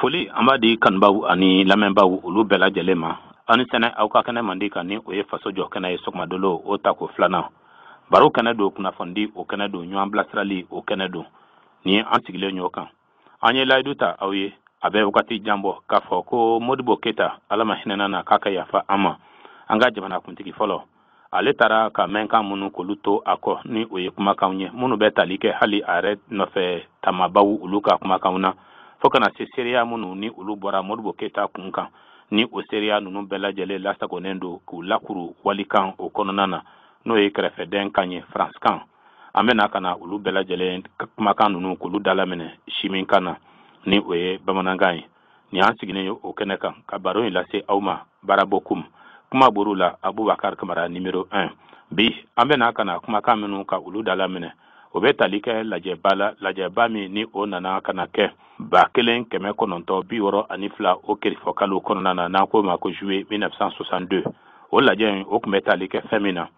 Foli an b'a di kanubaw ani lamɛnbaw olu bɛɛ lajɛlen ma. Aw ni sɛnɛ aw ka kɛnɛ mandi kan, ni o ye faso jɔ kɛnɛ ye sɔgɔmadolo o tako filanan. Baro kɛnɛ don, kunnafonidi o kɛnɛ don, ɲɔgɔn bilasirali o kɛnɛ don. Ni an sigilen ɲɔgɔn kan, an ye layidu ta aw ye a bɛ wagati jan bɔ k'a fɔ ko Modibo Keyita, Ala ma hinɛna na k'a ka yafa an ma, an ka jamanakuntigi fɔlɔ, ale taara ka mɛnkan minnu k'olu to a kɔ, ni o ye kumakanw ye minnu bɛ tali kɛ hali a yɛrɛ nɔfɛ tamabaw olu ka kumakanw na, fo kana se seereya minnu ni olu bɔra Modibo Keyita kun kan, ni o seereya ninnu bɛɛ lajɛlen lasagonnen don k'u lakuru walikan o kɔnɔna na, n'o ye kɛrɛfɛdɛn kan ye, faransikan. An bɛna ka na olu bɛɛ lajɛlen kumakan ninnu k'olu dalaminɛ siminkan na, ni o ye bamanankan ye. Nin y'an sigilen ye o kɛnɛ kan ka baro in lase aw ma. Barabokum kuma bɔr'u la, Abubakar Kamara numéro 1. Bi an bɛna ka na kumakan minnu ka olu dalaminɛ, o bɛ tali kɛ lajɛba la, lajɛba min ni o nana ka na kɛ 1962 o kerifɔkalo kɔnɔna na, n'an k'o ma ko juillet 1962. O lajɛ in, o tun bɛ tali kɛ fɛn min na,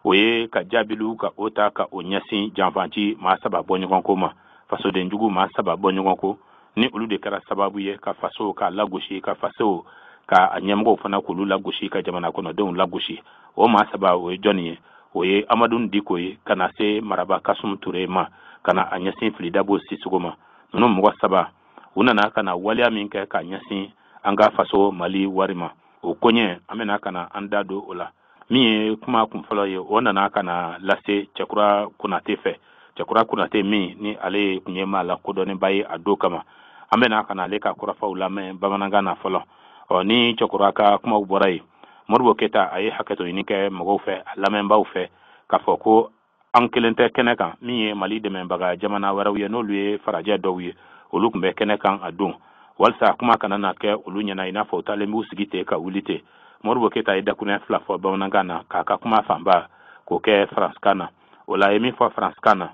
o ye ka jaabiliw ka o ta ka o ɲɛsin janfanci maa saba bɔ ɲɔgɔn ko ma, fasodenjugu maa saba bɔ ɲɔgɔn ko, ni olu de kɛra sababu ye ka faso k'a lagosi, ka faso ka a ɲɛmɔgɔw fana k'olu lagosi, ka jamana kɔnɔdenw lagosi. O maa saba, o ye jɔnni ye? O ye Amadu Diko ye, ka na se Maraba Kasum Ture ma, ka na a ɲɛsin Filidabo Sisoko ma. Ninnu mɔgɔ saba, u nana ka na waleya min kɛ ka ɲɛsin an ka faso Mali wari ma, o koɲɛ an bɛna ka na an da don o la. Min ye kuma kunfɔlɔ ye, o nana ka na lase Cɛkura Konate fɛ. Cɛkura Konate min ni ale tun ye maa lakodɔnnenba ye a don kama, an bɛna ka na ale ka kɔrɔfɔw lamɛn bamanankan na fɔlɔ. Ɔ ni Cɛkura ka kumaw bɔra yen, Modibo Keyita a ye hakɛto ɲini kɛ mɔgɔw fɛ, a lamɛnbaw fɛ, k'a fɔ ko an kelen tɛ kɛnɛ kan. Min ye Mali dɛmɛbaga jamana wɛrɛw ye, n'olu ye farajɛ dɔw ye, olu tun bɛ kɛnɛ kan a don, walisa kuma kana na kɛ olu ɲɛna i n'a fɔ u taalen b'u sigi ten ka wuli ten. Modibo Keyita ye dakuruɲɛ fila fɔ bamanankan na, k'a ka kuma fanba k'o kɛ faransikan na. O la, a ye min fɔ faransikan na,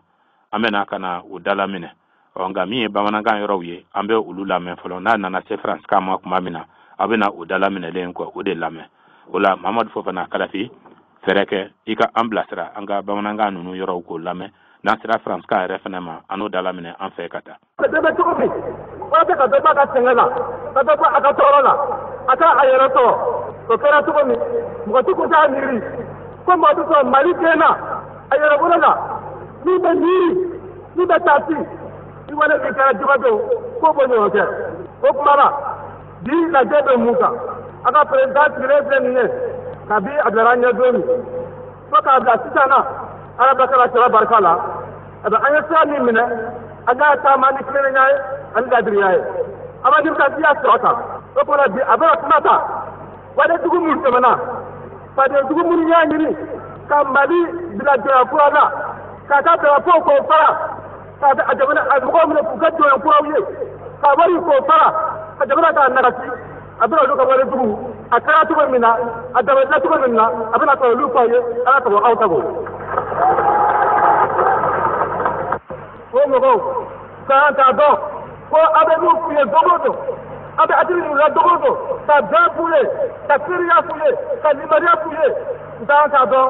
an bɛna ka na o dalaminɛ. Ɔ nka min ye bamanankan yɔrɔw ye, an bɛ olu lamɛn fɔlɔ. N'a nana se faransikan ma tuma min na, aw bɛna o dalaminɛlen kɔ o de lamɛn. O la, Mamadu Fofana Kadafi, fɛɛrɛ kɛ i ka an bilasira an ka bamanankan ninnu yɔrɔw k'o lamɛn. N'an sera faransikan yɛrɛ fana ma, an n'o dalaminɛ an fɛ ka taa. Bɛɛ bɛ cogo min walasa ka dɔ bɔ a ka sɛgɛn la, ka dɔ bɔ a ka tɔɔrɔ la, a ka a yɛrɛ sɔrɔ. O kɛra cogo min, mɔgɔ si kun t'a miiri ko mɔgɔ bɛ sɔrɔ Mali den na a yɛrɛ bolo la min bɛ miiri, min bɛ taasi i wale min kɛra jumadenw k'o b'o ɲɔgɔn kɛ. O tuma la, bi lajɛ bɛ mun kan? A ka président sigilen filɛ nin ye, kabi a bilara ɲɛ don min fo k'a bila sisan na, Ala barika la, cɛba barika la, a bɛ an ye sira min minɛ, an k'a taama ni tilennenya ye ani ladiriya ye, an ma démocratie sira kan. O tuma la, bi a bɛna kuma ta wale jugu min tɛmɛna, faden jugu minnu y'a ɲini ka Mali bila jɔnya kura la, k'a ka drapeau k'o fara, k'a a jamana a mɔgɔw minɛ k'u kɛ jɔnya kuraw ye, ka wari k'o fara, ka jamana k'a nagasi. A bɛna olu ka wale jugu, a kɛra cogo min na, a dabalila cogo min na, a bɛna ka olu fɔ aw ye. Ala sago aw sago. O mɔgɔw ka kan k'a dɔn ko a bɛ min f'u ye don o don, a bɛ hakili y'u la don o don, ka bɛn f'u ye, ka teriya f'u ye, ka limaniya f'u ye. U ka kan k'a dɔn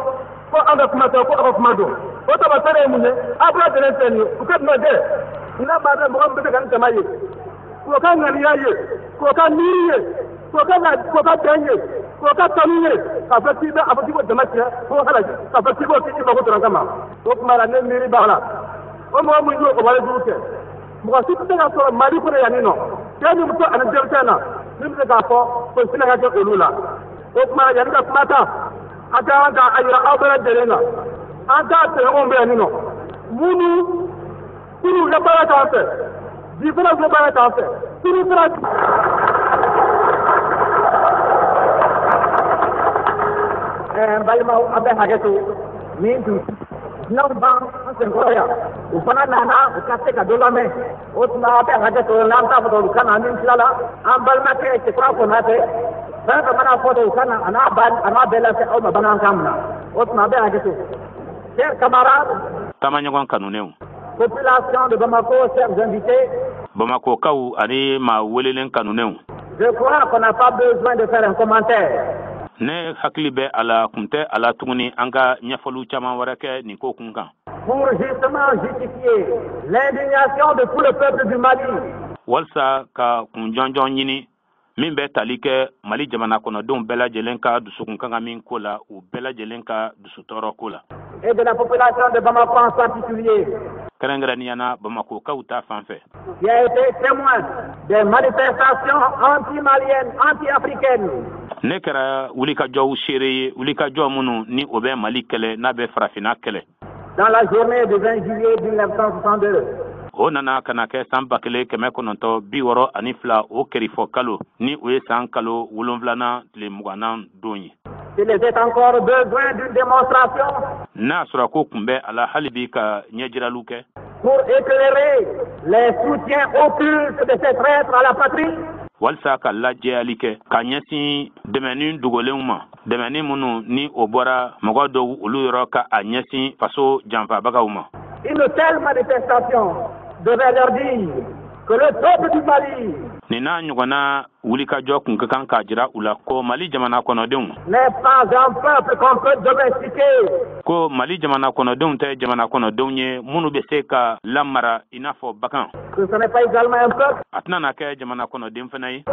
ko an bɛ kuma tɛ ko aw ka kuma don. O taamasere ye mun ye? Aw bɛɛ lajɛlen filɛ nin ye, u ka lajɛ n'a b'a dɔn mɔgɔ min bɛ se ka nin jama ye, k'o ka ŋaniya ye, k'o ka miiri ye, k'o ka bɛn ye, k'o ka kanu ye, k'a fɔ k'i bɛ a fɔ k'i b'o jama tiɲɛ k'o halaki, k'a fɔ k'i b'o k'i mako dɔrɔn kama. O tuma la, ne miiri b'a la, o mɔgɔ min y'o wale jugu kɛ, mɔgɔ si tɛ se ka sɔrɔ Mali kɔnɔ yan nin nɔ, cɛ ni muso ani denmisɛn na, min bɛ se k'a fɔ ko sini ka kɛ olu la. O tuma la, yanni ka kuma ta, a ka kan k'a yira aw bɛɛ lajɛlen na, an t'a tɔɲɔgɔnw bɛ yan nin nɔ minnu kunun bɛ baara k'an fɛ, bi fana bɛ baara k'an fɛ, sini fana. N balimaw, aw bɛ hakɛ to min tun dunanw b'an senkɔrɔ yan, u fana nana u ka se ka dɔ lamɛn. O tuma aw bɛ hakɛ to n'an t'a fɔ u ka na ni tilala an balimakɛ Cɛkura Konatɛ, fɛn fɛn mana fɔ u ka na a n'a ba a n'a bɛɛ lase aw ma bamanankan min na. O tuma aw bɛ hakɛ to. Chers camarades, Taamaɲɔgɔn kanunenw, population de Bamako, chers invités, Bamakokaw ani maa welelen kanunenw, je crois qu'on n'a pas besoin de faire un commentaire. Ne hakili bɛ a la, kun tɛ a la tuguni an ka ɲɛfɔliw caman wɛrɛ kɛ nin ko kun kan. Pour justement justifier l'indignation de tout le peuple du Mali. Walisa ka kun jɔnjɔn ɲini min bɛ tali kɛ Mali jamana kɔnɔdenw bɛɛ lajɛlen ka dusukun kan min ko la, u bɛɛ lajɛlen ka dusutɔɔrɔ ko la. Et de la population de Bamako en particulier. Kɛrɛnkɛrɛnnenya na, Bamakokaw ta fan fɛ. Qui a été témoin des manifestations anti-maliennes, anti-africaines. Ne kɛra wulikajɔw seere ye, wulikajɔ minnu ni o bɛ Mali kɛlɛ, n'a bɛ farafinna kɛlɛ. Dans la journée du 20 juillet 1962. O nana ka na kɛ san 1962, o kɛrifɔ kalo, ni o ye san kalo 7nan tile 20nan don ye. S'il était encore besoin d'une démonstration N'a sɔrɔ ko kun bɛ a la hali bi ka ɲɛjiraliw kɛ pour éclairer les soutiens occultes de ces traîtres à la patrie, walisa ka lajɛyali kɛ ka ɲɛsin dɛmɛni dogolenw ma, dɛmɛni minnu ni o bɔra mɔgɔ dɔw olu yɔrɔ ka a ɲɛsin faso janfabagaw ma, une telle manifestation devait leur dire que le peuple du Mali nin n'a ɲɔgɔnna wulikajɔ kun ka kan k'a jira u la ko Mali jamana kɔnɔdenw n'est pas un peuple qu'on peut domestiquer, ko Mali jamana kɔnɔdenw tɛ jamana kɔnɔdenw ye minnu bɛ se ka lamara i n'a fɔ bagan, que ce n'est pas également un peuple a tɛna na kɛ jamana kɔnɔden fana ye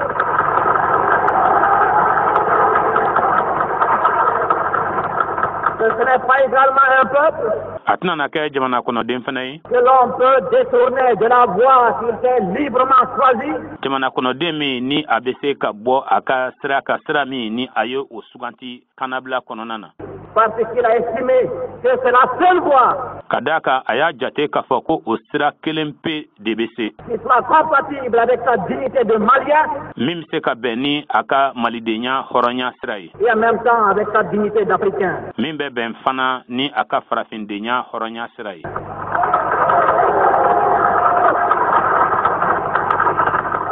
que ce n'est pas également un peuple a tɛna na kɛ jamana kɔnɔden fana ye que l'on peut détourner de la voie qu'il s'est librement choisie, jamana kɔnɔden min ni a bɛ se ka bɔ a ka sira ka sira min ni a ye o suganti kannabila kɔnɔna na, parce qu'il a estimé que c'est la seule voie ka d'a kan a y'a jate k'a fɔ ko o sira kelen pe de bɛ se qui soit compatible avec sa dignité de Malien min bɛ se ka bɛn ni a ka malidenya hɔrɔnya sira ye, et en même temps avec sa dignité d'Africain. min bɛ bɛn fana ni a ka farafindenya hɔrɔnya sira ye.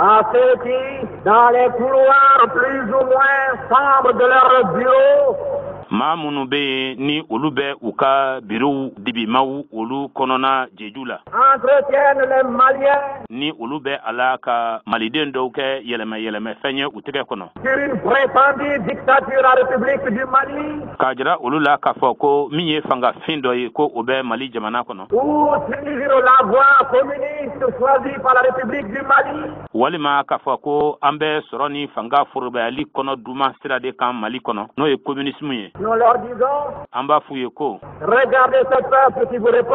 À ceux qui, dans les couloirs plus ou moins sombres de leur bureau, Maa minnu bɛ yen ni olu bɛ u ka birow dibimaw olu kɔnɔna jeju la, entretiennent les Maliens ni olu bɛ a la ka maliden dɔw kɛ yɛlɛmɛ yɛlɛmɛfɛn ye u tɛgɛ kɔnɔ, sur une prétendue dictature à la République du Mali k'a jira olu la k'a fɔ ko min ye fangafin dɔ ye, ko o bɛ Mali jamana kɔnɔ, ou sur la voie communiste choisie par la République du Mali, walima k'a fɔ ko an bɛ sɔrɔ ni fanga forobayali kɔnɔ duman sira de kan Mali kɔnɔ, n'o ye communisme ye, nous leur disons, an b'a f'u ye ko regardez ce peuple qui vous répond,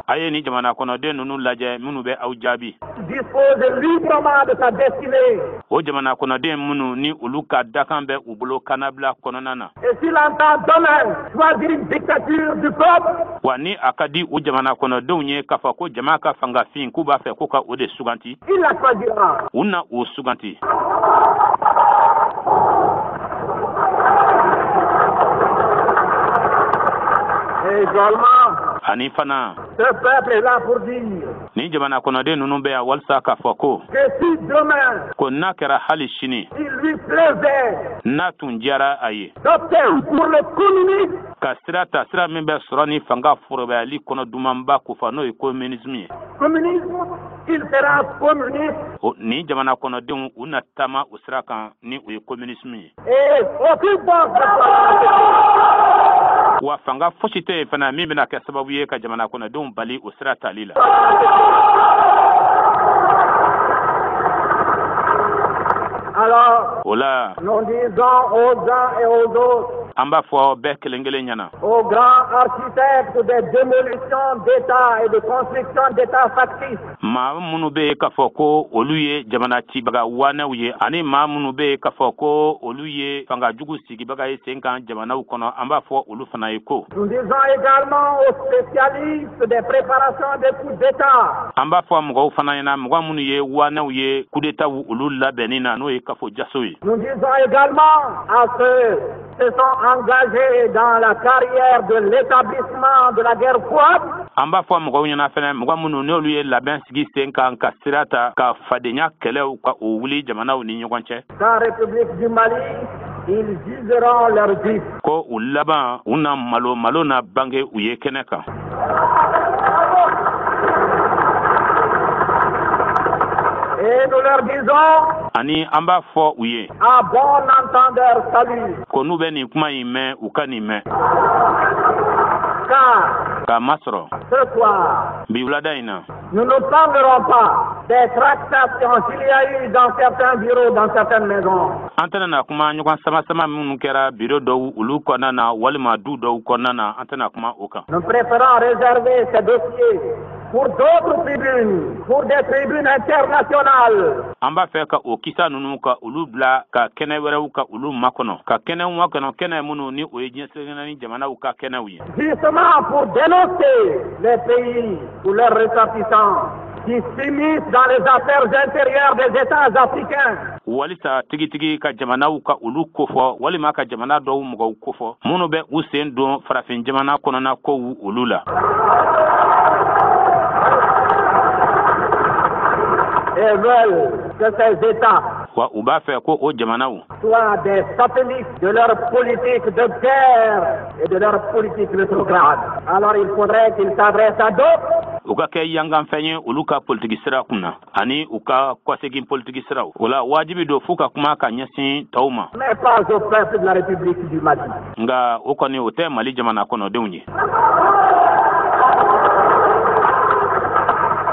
a ye ni jamana kɔnɔden ninnu lajɛ minnu bɛ aw jaabi, dispose librement de sa destinée. o jamana kɔnɔden minnu ni olu ka dakan bɛ u bolo kannabila kɔnɔna na. Et s'il entend demain choisir une dictature du peuple, Wa ni a ka di u jamana kɔnɔdenw ye k'a fɔ ko jama ka fangafin k'u b'a fɛ ko ka o de suganti, il la choisira. u na o suganti. Et également, Ani fana, ce peuple est là pour dire ni jamana kɔnɔden ninnu bɛ yan walisa k'a fɔ ko que si demain ko n'a kɛra hali sini, il lui plaisait n'a tun diyara a ye d'opter pour le communisme, ka sira ta, sira min bɛ sɔrɔ ni fanga forobayali kɔnɔ dumanba kofɔ, n'o ye communisme ye, communisme, il sera communiste o ni jamana kɔnɔdenw u na taama o sira kan ni o ye communisme ye. Et aucune force ne pourra Wa fanga fosi tɛ yen fana min bɛna kɛ sababu ye ka jamana kɔnɔdenw bali o sira tali la. Alors, O la, nous disons aux uns et aux autres, an b'a fɔ bɛɛ kelen kelen ɲɛna, aux grands architectes des démolitions d'États et de construction d'États factices, maa minnu bɛ yen k'a fɔ ko olu ye jamana cibaga wanɛw ye, ani maa minnu bɛ yen k'a fɔ ko olu ye fangajugu sigibaga ye sen kan jamanaw kɔnɔ, an b'a fɔ olu fana ye ko nous disons également aux spécialistes des préparations des coups d'État, an b'a fɔ mɔgɔw fana ɲɛna, mɔgɔ minnu ye wanɛw ye kudetaw olu labɛnni na, n'o ye kafo jaso ye, nous disons également à ceux qui se sont engagés dans la carrière de l'établissement de la guerre froide, an b'a fɔ mɔgɔw ɲɛna fɛnɛ, mɔgɔ minnu n'olu ye labɛn sigi sen kan ka sira ta ka fadenya kɛlɛw ka o wuli jamanaw ni ɲɔgɔn cɛ, qu'en République du Mali, ils useront leur vie. ko u laban u na malo malo na bange u ye kɛnɛ kan. Et nous leur disons, Ani an b'a fɔ u ye à bon entendeur, salut. ko n'u bɛ nin kuma in mɛn, u ka nin mɛn. Car K'a masɔrɔ ce soir, bi wulada in na, nous ne parlerons pas des tractations qu'il y a eu dans certains bureaux, dans certaines maisons. An tɛna na kuma ɲɔgɔn sama-sama minnu kɛra biro dɔw olu kɔnɔna na walima du dɔw kɔnɔna na, an tɛna kuma o kan. Nous préférons réserver ces dossiers pour d'autres tribunes, pour des tribunes internationales. An b'a fɛ ka o kisa ninnu ka olu bila ka kɛnɛ wɛrɛw ka olu makɔnɔ, ka kɛnɛw makɔnɔ, kɛnɛ minnu ni o ye diɲɛ seleke jamanaw ka kɛnɛw ye. Justement pour dénoncer les pays ou leurs ressortissants qui s'immiscent dans les affaires intérieures des États africains. Walisa tigitigi ka jamanaw ka olu kofɔ walima ka jamana dɔw mɔgɔw kofɔ minnu bɛ u sen don farafin jamana kɔnɔna kow olu la. Et veulent que ces États Wa u b'a fɛ ko o jamanaw soient des satellites de leur politique de guerre et de leur politique rétrograde. Alors il faudrait qu'ils s'adressent à d'autres. U ka kɛ yanganfɛn ye olu ka politiki sira kunna ani u ka kɔsegin politiki siraw. O la, wajibi don f'u ka kuma ka ɲɛsin tɔw ma. Mais pas au peuple de la République du Mali. Nka o kɔni, o tɛ Mali jamana kɔnɔdenw ye.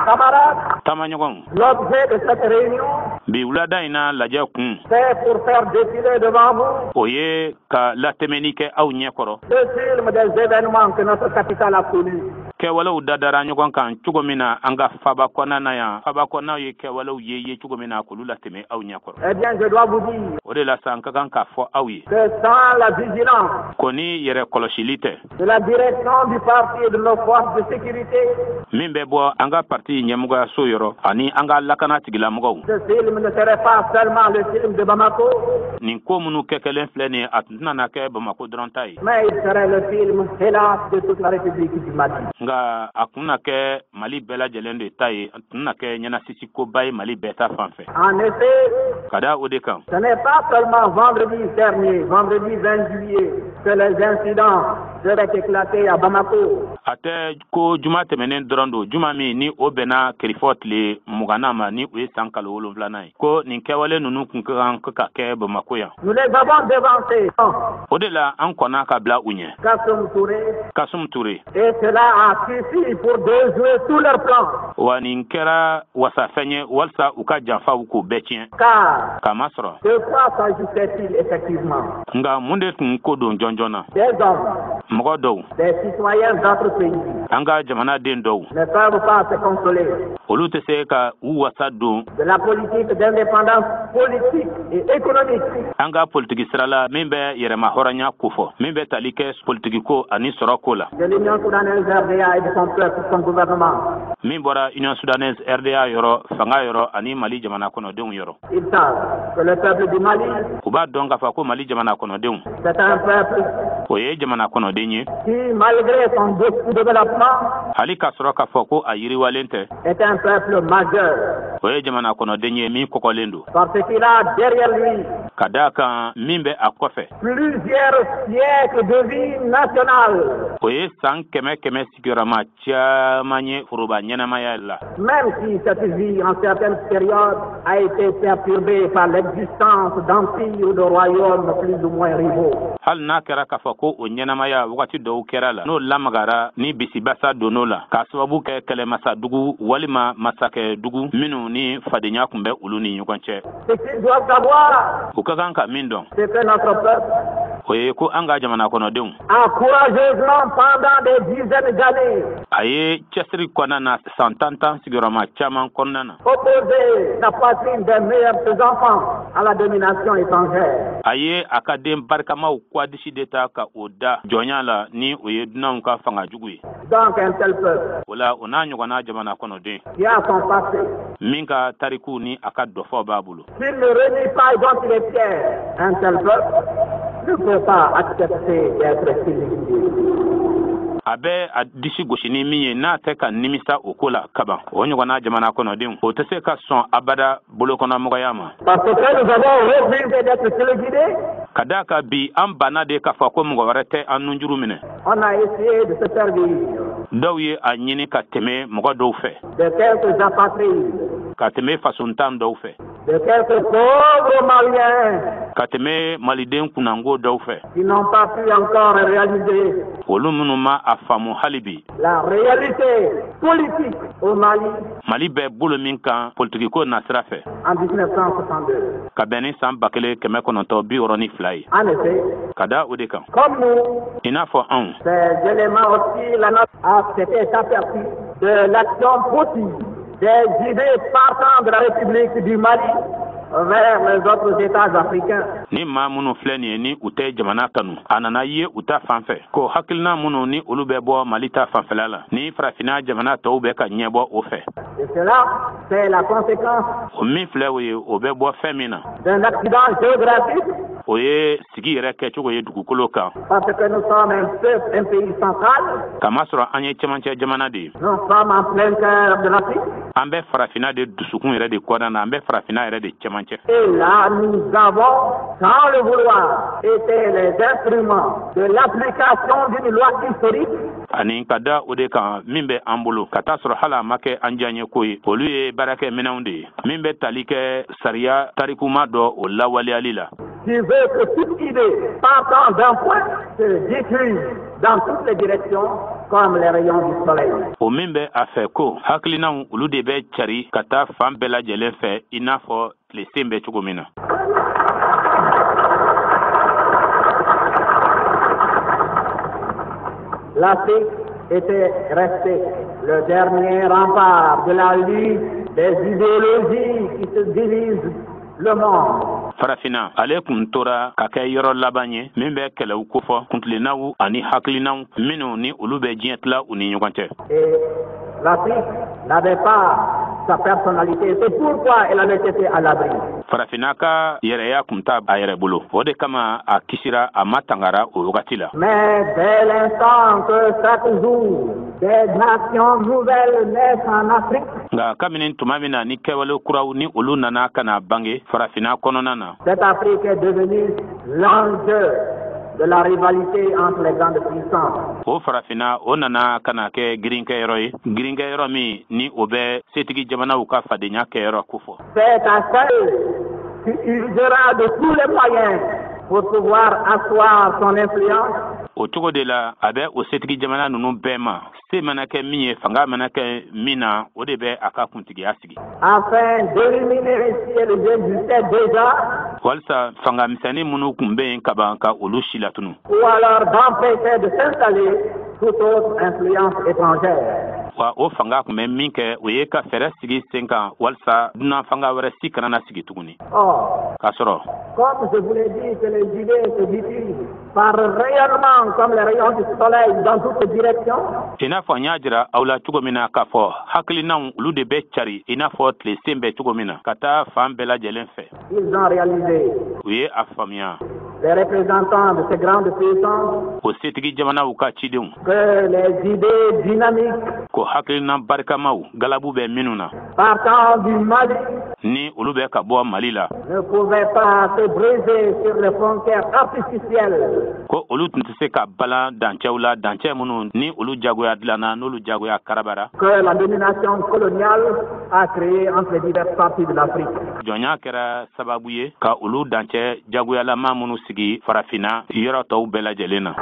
Camarades, Taamaɲɔgɔnw, l'objet de cette réunion, bi wulada in na lajɛ kun, c'est pour faire défiler devant vous o ye ka latɛmɛni kɛ aw ɲɛ kɔrɔ le film des événements que notre capitale a connus. kɛwalew dadara ɲɔgɔn kan cogo min na an ka faba kɔnɔna na yan. Faba kɔnɔnaw ye kɛwalew ye cogo min na, k'olu latɛmɛ aw ɲɛ kɔrɔ. Eh bien, je dois vous dire O de la sa, an ka kan k'a fɔ aw ye que sans la vigilance ko ni yɛrɛ kɔlɔsili tɛ de la direction du parti et de nos forces de sécurité, min bɛ bɔ an ka parti ɲɛmɔgɔyaso yɔrɔ ani an ka lakana tigilamɔgɔw, ce film ne serait pas seulement le film de Bamako, nin ko minnu kɛ kɛlen filɛ nin ye, a tun tɛna na kɛ Bamako dɔrɔn ta ye, mais il serait le film, hélas, de toute la République du Mali. Nka a kun na kɛ Mali bɛɛ lajɛlen de ta ye, a tun na kɛ ɲɛnasisikoba ye Mali bɛɛ ta fan fɛ. En effet, Ka da o de kan, ce n'est pas seulement vendredi dernier, vendredi 20 juillet, que les incidents devaient éclater à Bamako. A tɛ ko juma tɛmɛnen dɔrɔn don, juma min ni o bɛnna kerifɔ tile 20nan ma, ni o ye san kalo 7nan ye, ko nin kɛwale ninnu kun ka kan ka kɛ Bamako yan. Nous les avons devancés. O de la, an kɔnna ka bila u ɲɛ. Kassoum Touré, Kasum Ture, et cela a suffi pour déjouer tous leurs plans. Wa nin kɛra wasafɛn ye walisa u ka janfaw k'o bɛɛ tiɲɛ. Car Kamasɔrɔ, de quoi s'agissait-il effectivement? Nka mun de tun ko don jɔnjɔn na? Des hommes, Mɔgɔ dɔw, des citoyens d'autres pays, an ka jamanaden dɔw, ne peuvent pas se consoler olu tɛ se ka u wasa don de la politique d'indépendance politique et économique an ka politiki sira la min bɛ yɛrɛma hɔrɔnya kofɔ, min bɛ tali kɛ politiki ko ani sɔrɔ ko la, de l'Union soudanaise RDA et de son peuple, son gouvernement. min bɔra Union soudanaise RDA yɔrɔ, fanga yɔrɔ ani Mali jamana kɔnɔdenw yɔrɔ. Ils savent que le peuple du Mali, U b'a dɔn k'a fɔ ko Mali jamana kɔnɔdenw, c'est un peuple o ye jamana kɔnɔden ye qui, malgré son développement, hali k'a sɔrɔ k'a fɔ ko a yiriwalen tɛ, est un peuple majeur o ye jamana kɔnɔden ye min kɔkɔlen don, parce qu'il a derrière lui ka d'a kan min bɛ a kɔfɛ, plusieurs siècles de vie nationale, o ye san kɛmɛ kɛmɛ sigiyɔrɔma caman ye foroba ɲɛnamaya la, même si cette vie, en certaines périodes, a été perturbée par l'existence d'empires ou de royaumes plus ou moins rivaux. Hali n'a kɛra k'a fɔ ko o ɲɛnamaya wagati dɔw kɛra la, n'o lamagara ni bisibasa donn'o la k'a sababu kɛ kɛlɛmasadugu walima masakɛdugu minnu ni fadenya tun bɛ olu ni ɲɔgɔn cɛ. Ce qu'ils doivent savoir, U ka kan ka min dɔn, c'est que notre peuple o ye ko an ka jamana kɔnɔdenw a courageusement, pendant des dizaines d'années, a ye cɛsiri kɔnɔna na san tan tan sigiyɔrɔma caman kɔnɔna na, opposé la poitrine des meilleurs de ses enfants à la domination étrangère. A ye a ka den barikamaw kwadisi de ta ka o da jɔnya la, ni o ye dunanw ka fanga jugu ye. Donc un tel peuple O la, o n'a ɲɔgɔnna jamana kɔnɔden qui a son passé, min ka tariku ni a ka dɔfɔ b'a bolo, s'il ne renie pas et dont il est fier, un tel peuple ne peut pas accepter d'être téléguidé. A bɛ a disi gosi ni min ye, n'a tɛ ka nimisa o ko la kaban, o ɲɔgɔnna jamana kɔnɔdenw, o tɛ se ka sɔn abada bolokɔnɔmɔgɔya ma. Parce que nous avons refusé d'être téléguidés, Ka d'a kan bi, an banna de k'a fɔ ko mɔgɔ wɛrɛ tɛ an nunjuru minɛ. on a essayé de se servir Dɔw ye a ɲini ka tɛmɛ mɔgɔ dɔw fɛ, de quelques apatrides ka tɛmɛ fasontan dɔw fɛ, de quelques pauvres Maliens ka tɛmɛ Maliden kunnango dɔw fɛ, qui n'ont pas pu encore réaliser olu minnu ma a faamu hali bi la réalité politique au Mali Mali bɛ bolo min kan politikiko nasira fɛ en 1962. Ka bɛn ni san 1962 ye. En effet, Ka da o de kan, comme nous, i n'a fɔ anw, ces éléments aussi la nôtre a s'était aperçu de l'action possible des idées partant de la République du Mali vers les autres États africains. Ni maa minnu filɛ nin ye, ni u tɛ jamana kanu, a nana ye u ta fan fɛ ko hakilina minnu ni olu bɛ bɔ Mali ta fanfɛla la, ni Farafinna jamana tɔw bɛ ka ɲɛbɔ o fɛ. Et cela, c'est la conséquence O min filɛ, o ye o bɛ bɔ fɛn min na, d'un accident géographique o ye sigi yɛrɛ kɛcogo ye dugukolo kan. Parce que nous sommes un peuple, un pays central. Kamasɔrɔ an ye cɛmancɛ jamana de ye. Nous sommes en plein cœur de l'Afrique. An bɛ Farafinna de dusukun yɛrɛ de kɔnɔna na, an bɛ Farafinna yɛrɛ de cɛmancɛ. Et là, nous avons, sans le vouloir, été les instruments de l'application d'une loi historique Ani ka da o de kan, min bɛ an bolo ka taa sɔrɔ hali a ma kɛ an diyaɲɛ ko ye, olu ye baarakɛ minɛnw de ye min bɛ tali kɛ sariya tarikuma dɔ o lawaleyali la qui veut que toute idée partant d'un point se diffuse dans toutes les directions comme les rayons du soleil. O min bɛ a fɛ ko hakilinaw, olu de bɛ cari ka taa fan bɛɛ lajɛlen fɛ, i n'a fɔ tilesen bɛ cogo min na. L'Afrique était restée le dernier rempart de la lutte des idéologies qui se divisent le monde. Farafinna, ale kun tora ka kɛ yɔrɔ laban ye min bɛ kɛlɛw kofɔ, kuntilennaw ani hakilinaw minnu ni olu bɛ diɲɛ tila u ni ɲɔgɔn cɛ. Et l'Afrique n'avait pas sa personnalité. C'est pourquoi elle avait été à l'abri. Farafinna ka yɛrɛya kun t'a a yɛrɛ bolo, o de kama a kisira, a ma tangara o wagati la. Mais dès l'instant que chaque jour, des nations nouvelles naissent en Afrique, Nka kabini tuma min na ni kɛwale kuraw ni olu nana ka na bange Farafinna kɔnɔna na, cette Afrique est devenue l'enjeu de la rivalité entre les grandes puissances. O Farafinna, o nana ka na kɛ girinkɛyɔrɔ ye, girinkɛyɔrɔ min ni o bɛ setigi jamanaw ka fadenya kɛyɔrɔ kofɔ. C'est à celle qui usera de tous les moyens pour pouvoir asseoir son influence O cogo de la, a bɛ o setigi jamana ninnu bɛɛ ma, se mana kɛ min ye, fanga mana kɛ min na, o de bɛ a ka kuntigiya sigi afin d'éliminer, si elle existait déjà, walisa fanga misɛnnin minnu tun bɛ yen kaban, ka olu si latunu, ou alors d'empêcher de s'installer toute autre influence étrangère. Wa o fanga tun bɛ min kɛ, o ye ka fɛɛrɛ sigi sen kan walisa dunan fanga wɛrɛ si kana na sigi tuguni. Or, K'a sɔrɔ, comme je vous l'ai dit que les idées se diffusent par rayonnement comme les rayons du soleil dans toutes les directions, i n'a fɔ n y'a jira aw la cogo min na k'a fɔ hakilinaw, olu de bɛ cari i n'a fɔ tilesen bɛ cogo min na ka taa fan bɛɛ lajɛlen fɛ, ils ont réalisé, u ye a faamuya, les représentants de ces grandes puissances, o setigi jamanaw ka cidenw, que les idées dynamiques ko hakilina barikamaw galabu bɛ minnu na partant du Mali ni olu bɛ ka bɔ Mali la ne pouvaient pas se briser sur les frontières artificielles ko olu tun tɛ se ka balan dancɛw la, dancɛ minnu ni olu jagoya dilanna, n'olu jagoya karabara que la domination coloniale a créées entre les diverses parties de l'Afrique. Jɔnya kɛra sababu ye ka olu dancɛ jagoyalama minnu sigi Farafinna yɔrɔ tɔw bɛɛ lajɛlen na.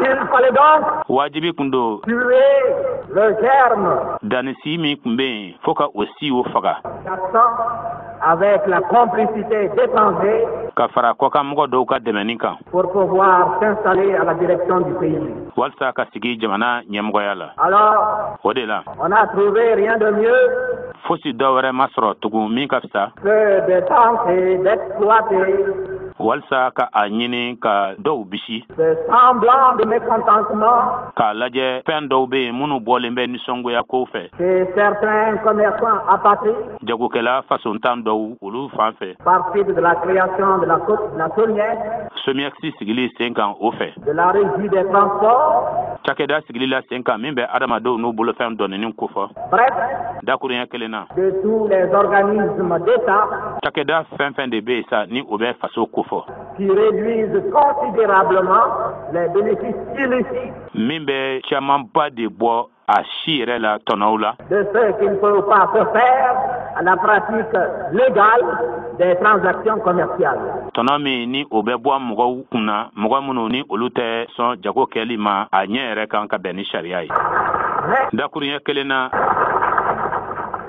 Il fallait donc Wajibi kun don tuer le germe dannisi min tun bɛ yen, fo ka o si o faga jacent avec la complicité d'étrangers ka fara kɔkanmɔgɔ dɔw ka dɛmɛni kan pour pouvoir s'installer à la direction du pays. walisa ka sigi jamana ɲɛmɔgɔya la. Alors, O de la, on n'a trouvé rien de mieux fosi dɔ wɛrɛ ma sɔrɔ tugun min ka fisa que de tenter d'exploiter walisa ka a ɲini ka dɔw bisi ce semblant de mécontentement k'a lajɛ fɛn dɔw bɛ yen minnu bɔlen bɛ nisɔngoya kow fɛ chez certains commerçants apatrides jagokɛla fasontan dɔw, olu fan fɛ par suite de la création de la SOMIEX, SOMIEX sigili sen kan o fɛ, de la régie des transports, cakɛda sigili la sen kan min bɛ adamadenw n'u bolofɛn dɔnni kofɔ, bref, dakuruɲɛ kelen na, de tous les organismes d'État cakɛda fɛn fɛn de bɛ yen sa ni o bɛ faso kofɔ qui réduisent considérablement les bénéfices illicites min bɛ camanba de bɔ a si yɛrɛ la tɔnɔw la de ceux qui ne peuvent pas se faire à la pratique légale des transactions commerciales. Tɔnɔ min ni o bɛ bɔ mɔgɔw kunna, mɔgɔ minnu ni olu tɛ sɔn jago kɛli ma a ɲɛ yɛrɛ kan ka bɛn ni sariya ye. Dakuruɲɛ kelen na,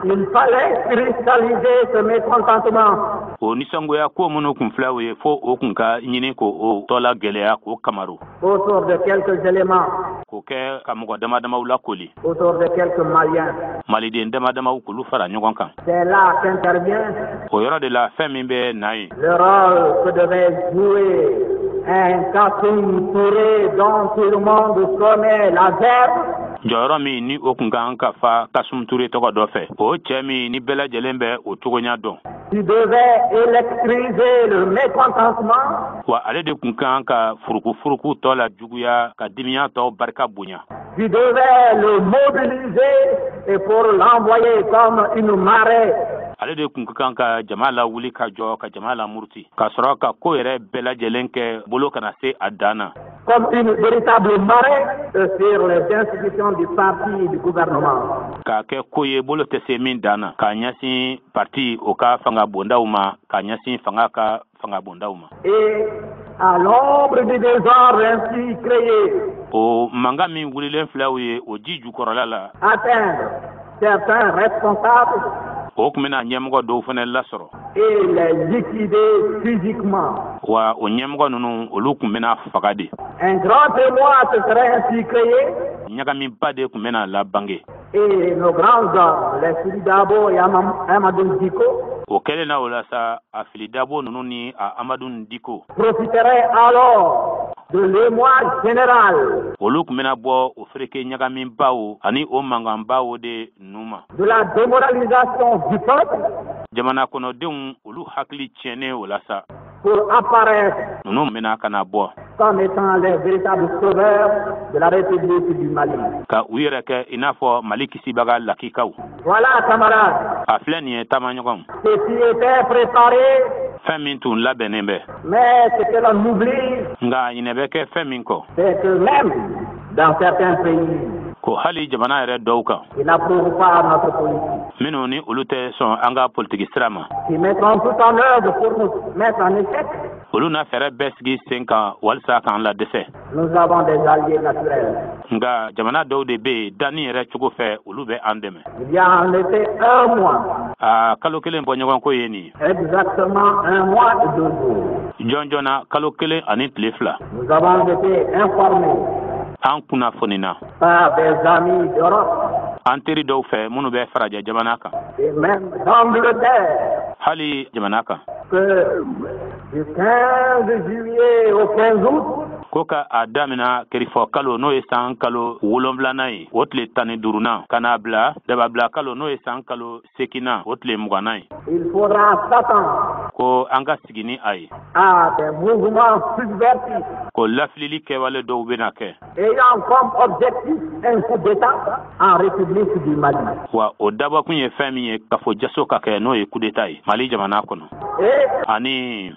il fallait cristalliser ce mécontentement. O nisɔngoya ko minnu kun filɛ, o ye fo o kun ka ɲini ko o tɔ la gɛlɛya k'o kamaru autour de quelques éléments, k'o kɛ ka mɔgɔ dama damaw lakoli, autour de quelques Maliens. Maliden dama damaw k'olu fara ɲɔgɔn kan. C'est là qu'intervient O yɔrɔ de la fɛn min bɛ na ye, le rôle que devait jouer un Kassoum Touré dont tout le monde connaît la verve, jɔyɔrɔ min ni o kun kan ka fa Kasum Ture tɔgɔ dɔ fɛ, o cɛɛ min ni bɛɛ lajɛlen bɛ o cogoɲa dɔn, qui devait électriser le mécontentement, wa ale de kun kan ka furukufuruku tɔ la juguya, ka dimiya tɔ barika bonya, qui devait le mobiliser et pour l'envoyer comme une marée Ale de kun ka kan ka jama lawuli ka jɔ, ka jama lamuruti, ka sɔrɔ ka ko yɛrɛ bɛɛ lajɛlen kɛ bolo kana se a dan na, comme une véritable marée sur les institutions du parti et du gouvernement. K'a kɛ ko ye bolo tɛ se min dan na, k'a ɲɛsin parti o ka fanga bondaw ma, k'a ɲɛsin fanga ka fanga bondaw ma. Et à l'ombre du désordre ainsi créé, O mankan min wulilen filɛ, o ye o ji jukɔrɔla la, atteindre certains responsables o tun bɛna ɲɛmɔgɔ dɔw fana lasɔrɔ, et les liquider physiquement. Wa o ɲɛmɔgɔ ninnu, olu tun bɛna faga de. Un grand émoi se serait ainsi créé Ɲagamiba de tun bɛna labange. et nos grands hommes, les Fily Dabo et Amadou Dicko, O kɛlen na o la sa, a Fily Dabo ninnu ni a Amadu Diko profiteraient alors de l'émoi général, olu tun bɛna bɔ o fereke ɲagamibaw ani o mankanbaw de nu ma, de la démoralisation du peuple jamana kɔnɔdenw olu hakili tiɲɛnen o la sa, pour apparaître ninnu bɛna ka na bɔ comme étant les véritables sauveurs de la République du Mali. ka u yɛrɛ kɛ i n'a fɔ Mali kisibaga lakikaw. Voilà, camarades, A filɛ nin ye, taamaɲɔgɔnw, ce qui était préparé, fɛn min tun labɛnnen bɛ. Mais ce que l'on oublie, Nka ɲinɛ bɛ kɛ fɛn min kɔ, c'est que même dans certains pays, ko hali jamana yɛrɛ dɔw kan, qui n'approuvent pas notre politique, minnu ni olu tɛ sɔn an ka politiki sira ma, qui mettront tout en œuvre pour nous mettre en échec, olu na fɛɛrɛ bɛɛ sigi sen kan walisa k'an ladɛsɛ, nous avons des alliés naturels. Nka jamana dɔw de bɛ yen, danni yɛrɛ cogo fɛ, olu bɛ an dɛmɛ. Il y a en effet un mois, A kalo kelen bɔ ɲɔgɔn ko ye nin ye, exactement un mois et 2 jours, jɔn jɔnna kalo kelen ani tile 2, nous avons été informés an kunnafonina par des amis d'Europe an teri dɔw fɛ minnu bɛ farajɛ jamana kan, et même d'Angleterre hali jamana kan, que du 15 juillet au 15 août, ko ka a damina kerifɔ kalo, n'o ye san kalo 7nan ye, o tile 15nan, ka n'a bila dababila kalo, n'o ye san kalo 8nan, o tile 20nan ye, il faudra s'attendre ko an ka sigi ni a ye à des mouvements subversifs ko lafilili kɛwale dɔw bɛna kɛ ayant comme objectif un coup d'État en République du Mali. Wa o dabɔkun ye fɛn min ye, k'a fɔ jaso ka kɛ, n'o ye coup d'État ye Mali jamana kɔnɔ. Et Ani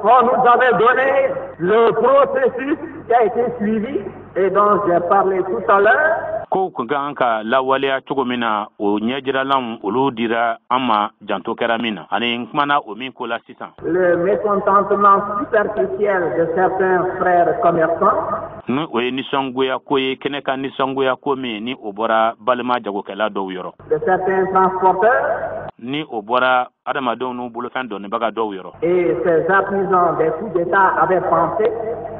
on nous avait donné le processus qui a été suivi et dont j'ai parlé tout à l'heure, kow kun kan ka lawaleya cogo min na, o ɲɛjiralanw olu dira an ma, janto kɛra min na ani n kumana o min ko la sisan, le mécontentement superficiel de certains frères commerçants, ni o ye nisɔngoya ko ye, kɛnɛ ka nisɔngoya ko min ni o bɔra balima jagokɛla dɔw yɔrɔ, de certains transporteurs ni o bɔra adamadenw n'u bolofɛn dɔnnibaga dɔw yɔrɔ, et ces artisans des coups d'État avaient pensé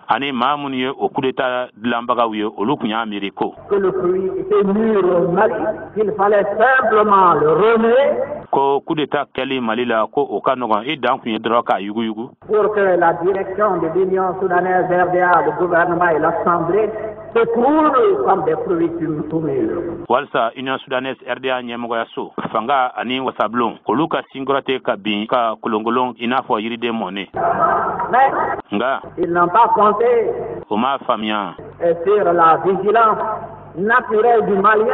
ani maa minnu ye o coup d'État dilanbagaw ye, olu kun y'a miiri ko que le fruit était mûr au Mali, qu'il fallait simplement le remuer ko coup d'État kɛli Mali la, ko o ka nɔgɔn, i dan kun ye dɔrɔn k'a yuguyugu pour que la direction de l'Union soudanaise RDA, le gouvernement et l'Assemblée s'écroulent comme des fruits tout mûrs. Walisa Union soudanaise RDA ɲɛmɔgɔyaso, fanga ani wasabulon, olu ka sinkɔrɔ tɛ ka bin ka kolonkolon i n'a fɔ yiriden mɔnen. Mais Nka ils n'ont pas compté o m'a faamuya sur la vigilance naturelle du Malien.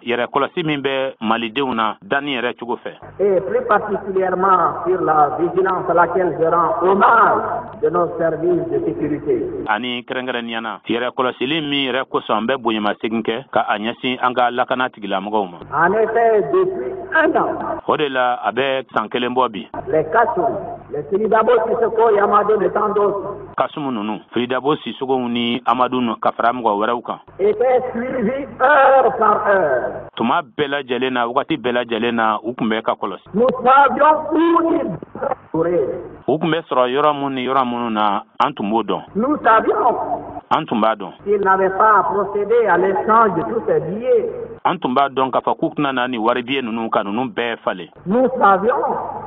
Yɛrɛ kɔlɔsi min bɛ malidenw na danni yɛrɛ cogo fɛ. Et plus particulièrement sur la vigilance à laquelle je rends hommage de nos services de sécurité. Ani kɛrɛnkɛrɛnnenya na, yɛrɛ kɔlɔsili min yɛrɛ kosɔn an bɛ bonyamasegin kɛ ka a ɲɛsin an ka lakana tigilamɔgɔw ma. En effet, depuis un an, O de la, a bɛ san kelen bɔ bi, les Kassoum, les Fily Dabo Sissoko et Hamadoun et tant d'autres Kasumu ninnu, Filidabo Sisogow ni Amadu ka fara mɔgɔ wɛrɛw kan, étaient suivis heure par heure. Tuma bɛɛ lajɛlen na, wagati bɛɛ lajɛlen na, u tun bɛ ka kɔlɔsi. Nous savions où ils couraient. U tun bɛ sɔrɔ yɔrɔ mun ni yɔrɔ minnu na, an tun b'o dɔn. Nous savions An tun b'a dɔn qu'ils n'avaient pas procédé à l'échange de tous ces billets. An tun b'a dɔn k'a fɔ k'u tɛna na nin waribiye ninnu ka ninnu bɛɛ falen. Nous savions,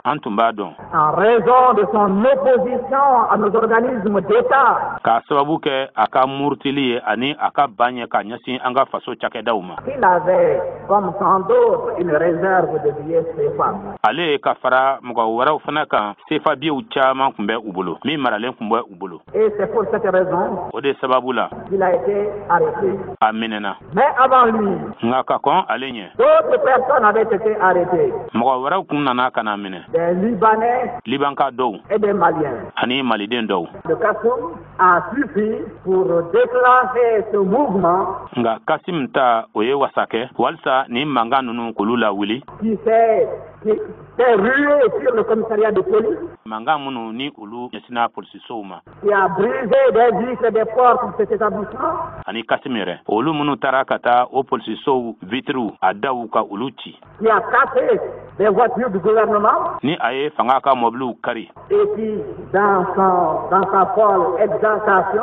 An tun b'a dɔn, en raison de son opposition à nos organismes d'État, k'a sababu kɛ a ka murutili ye ani a ka ban ye ka ɲɛsin an ka faso cakɛdaw ma, qu'il avait, comme tant d'autres, une réserve de billets CFA. Ale ka fara mɔgɔ wɛrɛw fana kan, sefa biyew caman tun bɛ u bolo min maralen tun bɛ u bolo. Et c'est pour cette raison O de sababu la qu'il a été arrêté. a minɛna. Mais avant lui, Nka ka kɔn ale ɲɛ, d'autres personnes avaient été arrêtées. mɔgɔ wɛrɛw kun nana ka na minɛ. Des Libanais Libanka dɔw et des Maliens. ani Maliden dɔw. Le Kassoum a suffi pour déclencher ce mouvement Nka Kasim ta, o ye wasa kɛ walisa nin mankan ninnu k'olu lawuli, qui s'est rué sur le commissariat de police, mankan minnu ni olu ɲɛsinna polisisow ma, qui a brisé des vitres et des portes de cet établissement, ani Kasim yɛrɛ, olu minnu taara ka taa o polisisow vitiriw a daw ka olu ci, qui a cassé des voitures du gouvernement ni a ye fanga ka mɔbiliw kari, et qui, dans sa folle exaltation,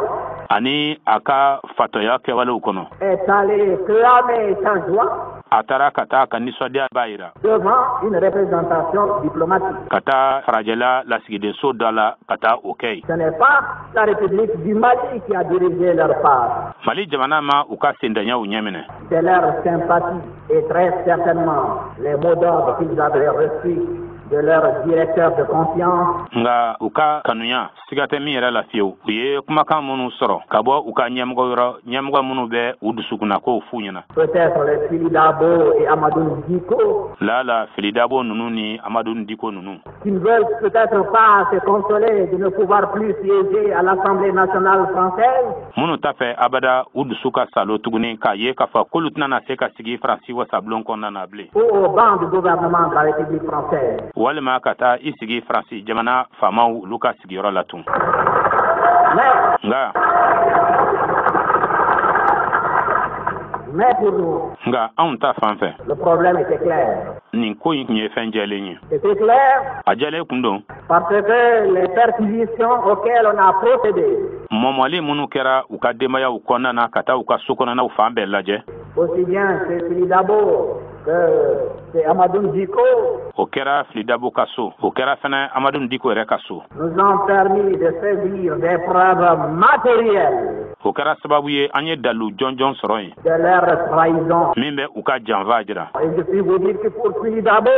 ani a ka fatɔya kɛwalew kɔnɔ, est allé clamer sa joie a taara ka taa ka nisɔndiya b'a yira devant une représentation diplomatique. ka taa farajɛla lasigidenso dɔ la ka taa o kɛ yen. Ce n'est pas la République du Mali qui a dirigé leur pas. Mali jamana ma u ka sendaɲaw ɲɛminɛ. C'est leur sympathie et très certainement les mots d'ordre qu'ils avaient reçus de leur directeur de confiance Nka u ka kanuya, siga tɛ min yɛrɛ la fiyewu, u ye kumakan minnu sɔrɔ ka bɔ u ka ɲɛmɔgɔ yɔrɔ, ɲɛmɔgɔ minnu bɛ u dusukunnako f'u ɲɛna, peut-être les Fily Dabo et Hamadoun Dicko, lala Filidabo ninnu ni Amadu Diko ninnu, qui ne veulent peut-être pas se consoler de ne pouvoir plus siéger à l'Assemblée nationale française, minnu t'a fɛ abada u dusu ka salo tuguni k'a ye k'a fɔ k'olu tɛna na se ka sigi Faransi wasabulon kɔnɔna na bilen, ou au banc du gouvernement de la République française. Walima ka taa i sigi Faransi jamana faamaw olu ka sigiyɔrɔ la tun. Mais, Nka mais pour nous, nka anw ta fan fɛ, le problème était clair. nin ko in tun ye fɛn jɛlen ye. C'était clair A jɛlen kun don parce que les perquisitions auxquelles on a procédé, mɔmɔli minnu kɛra u ka denbayaw kɔnɔna na, ka taa u ka so kɔnɔnaw fan bɛɛ lajɛ, aussi bien chez Fily Dabo que chez Hamadoun Dicko, o kɛra Filidabo ka so, o kɛra fɛnɛ Amadu Diko yɛrɛ ka so, nous ont permis de saisir des preuves matérielles o kɛra sababu ye an ye dalu jɔnjɔn sɔrɔ yen de leur trahison. min bɛ u ka janfa jira. Et je puis vous dire que pour Fily Dabo,